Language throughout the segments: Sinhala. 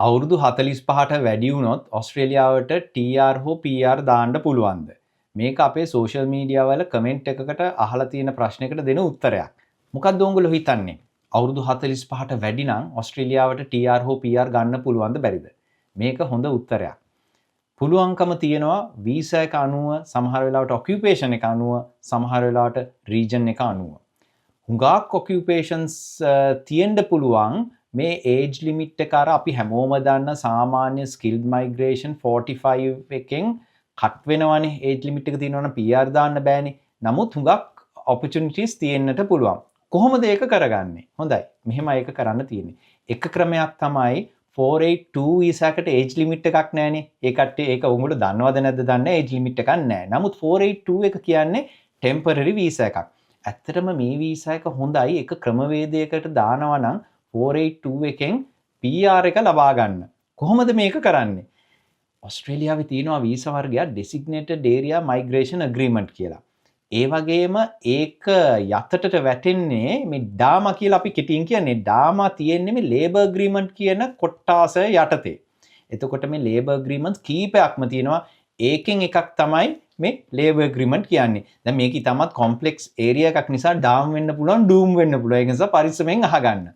අවුරුදු 45ට වැඩි වුණොත් ඔස්ට්‍රේලියාවට TR හෝ PR දාන්න පුළුවන්ද? මේක අපේ සෝෂල් මීඩියා වල කමෙන්ට් එකකට අහලා තියෙන ප්‍රශ්නයකට දෙන උත්තරයක්. මොකක්ද ඕගොල්ලෝ හිතන්නේ? අවුරුදු 45ට වැඩි නම් ඔස්ට්‍රේලියාවට TR හෝ PR ගන්න පුළුවන්ද බැරිද? මේක හොඳ උත්තරයක්. පුළුවන්කම තියෙනවා වීසා එක අනුව, සමහර වෙලාවට ඔකියුපේෂන් එක අනුව, සමහර වෙලාවට රීජන් එක අනුව. හුඟක් ඔකියුපේෂන්ස් තියෙන්න පුළුවන් මේ ඒජ් ලිමිට් එක අර අපි හැමෝම දන්න සාමාන්‍ය ස්කිල්ඩ් මයිග්‍රේෂන් 45 එකෙන් කට් වෙනවනේ. ඒජ් ලිමිට් එක තියෙනවා නම් PR දාන්න බෑනේ. නමුත් හුඟක් ඔපචුනිටිස් තියෙන්නට පුළුවන්. කොහොමද ඒක කරගන්නේ? හොඳයි. මෙහෙමයි ඒක කරන්න තියෙන්නේ. එක ක්‍රමයක් තමයි 482 වීසා එකට ඒජ් ලිමිට් එකක් නෑනේ. ඒ කට්ටිය ඒක ඔයගොල්ලෝ දන්නවද නැද්ද දන්නේ නෑ, ඒජ් ලිමිට් එකක් නෑ. නමුත් 482 එක කියන්නේ ටෙම්පරරි වීසා එකක්. ඇත්තටම මේ වීසා එක හොඳයි, ඒක ක්‍රමවේදයකට දානවා නම් 482 එකෙන් PR එක ලබා ගන්න. කොහොමද මේක කරන්නේ? ඔස්ට්‍රේලියාවේ තියෙනවා වීසා වර්ගයක් Designated Area Migration Agreement කියලා. ඒ වගේම ඒක යටතට වැටෙන්නේ මේ ඩාමා කියලා අපි කෙටියෙන් කියන්නේ. ඩාමා තියෙන්නේ මේ ලේබර් ඇග්‍රීමන්ට් කියන කොට්ටාසය යටතේ. එතකොට මේ ලේබර් ඇග්‍රීමන්ට්ස් කීපයක්ම තියෙනවා. ඒකෙන් එකක් තමයි මේ ලේබර් ඇග්‍රීමන්ට් කියන්නේ. දැන් මේක ඉතාමත් කොම්ප්ලෙක්ස් ඒරියා එකක් නිසා ඩාම් වෙන්න පුළුවන්, ඩූම් වෙන්න පුළුවන්. ඒක නිසා පරිස්සමෙන් අහගන්න.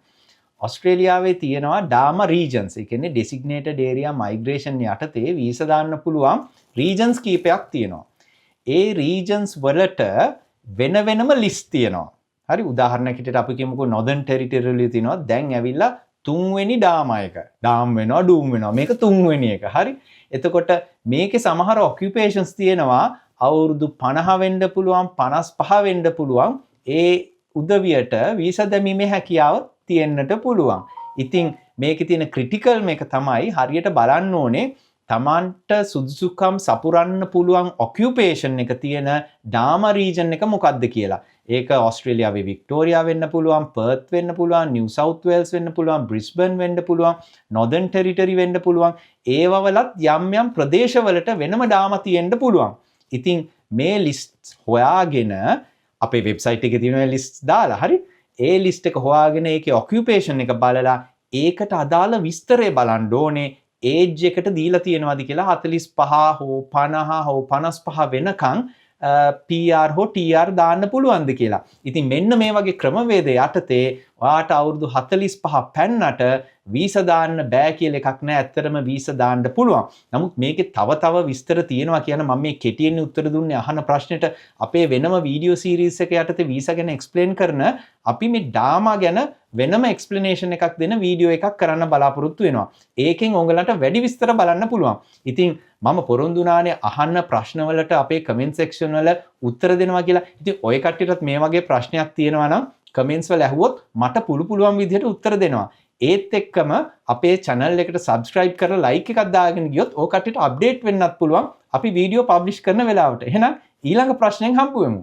ඔස්ට්‍රේලියාවේ තියෙනවා ඩාමා රීජන්ස්. ඒ කියන්නේ ඩෙසිග්නේටඩ් ඒරියා මයිග්‍රේෂන් යටතේ වීසා දාන්න පුළුවන් රීජන්ස් කීපයක් තියෙනවා. ඒ රීජන්ස් වලට වෙන වෙනම ලිස්ට් තියෙනවා. හරි, උදාහරණයක් විදිහට අපි කියමුකෝ නොදර්න් ටෙරිටරි වල තියෙනවා. දැන් ඇවිල්ලා තුන්වෙනි ඩාමා එක. ඩාම් වෙනවා, ඩූම් වෙනවා. මේක තුන්වෙනි එක. හරි. එතකොට මේකේ සමහර ඔකියුපේෂන්ස් තියෙනවා අවුරුදු 50 වෙන්න පුළුවන්, 55 වෙන්න පුළුවන්. ඒ උදවියට වීසා දැමීමේ හැකියාව තියෙන්නට පුළුවන්. ඉතින් මේකේ තියෙන ක්‍රිටිකල් මේක තමයි හරියට බලන්න ඕනේ තමන්ට සුදුසුකම් සපුරන්න පුළුවන් ඔකියුපේෂන් එක තියෙන ඩාමා රීජන් එක මොකක්ද කියලා. ඒක ඔස්ට්‍රේලියාවේ වික්ටෝරියා වෙන්න පුළුවන්, පර්ත් වෙන්න පුළුවන්, නිව් සවුත් වේල්ස් වෙන්න පුළුවන්, බ්‍රිස්බන් වෙන්න පුළුවන්, නොදර්න් ටෙරිටරි වෙන්න පුළුවන්. ඒවවලත් යම් යම් ප්‍රදේශවලට වෙනම ඩාමා තියෙන්න පුළුවන්. ඉතින් මේ ලිස්ට් හොයාගෙන අපේ වෙබ්සයිට් එකේ තියෙන ලිස්ට් දාලා, හරි, ඒ ලිස්ට් එක හොයාගෙන ඒකේ ඔකියුපේෂන් එක බලලා ඒකට අදාළ විස්තරය බලන්න ඕනේ, ඒජ් එකට දීලා තියෙනවද කියලා, 45 හෝ 50 හෝ 55 වෙනකන් PR හෝ TR දාන්න පුළුවන්ද කියලා. ඉතින් මෙන්න මේ වගේ ක්‍රමවේද යටතේ ඔයාට අවුරුදු 45 පැන්නට වීසා දාන්න බෑ කියලා එකක් නෑ. ඇත්තටම වීසා දාන්න පුළුවන්. නමුත් මේකේ තව තව විස්තර තියෙනවා කියන මම මේ කෙටියෙන් උත්තර දුන්නේ අහන ප්‍රශ්නෙට. අපේ වෙනම වීඩියෝ සීරීස් එක යටතේ වීසා ගැන එක්ස්ප්ලේන් කරන, අපි මේ ඩාමා ගැන වෙනම එක්ස්ප්ලනේෂන් එකක් දෙන වීඩියෝ එකක් කරන්න බලාපොරොත්තු වෙනවා. ඒකෙන් ඔයගලන්ට වැඩි විස්තර බලන්න පුළුවන්. ඉතින් මම පොරොන්දු වුණානේ අහන්න ප්‍රශ්නවලට අපේ කමෙන්ට් සෙක්ෂන් වල උත්තර දෙනවා කියලා. ඉතින් ඔය කට්ටියටත් මේ වගේ ප්‍රශ්නයක් තියෙනවා නම් කමෙන්ට්ස් වල ඇහුවොත් මට පුළු පුළුවන් විදිහට උත්තර දෙනවා. ඒත් එක්කම අපේ channel එකට subscribe කරලා like එකක් දාගෙන ගියොත් ඔය කට්ටියට අප්ඩේට් වෙන්නත් පුළුවන් අපි වීඩියෝ පබ්ලිෂ් කරන වෙලාවට. එහෙනම් ඊළඟ ප්‍රශ්නයෙන් හම්බ වෙමු.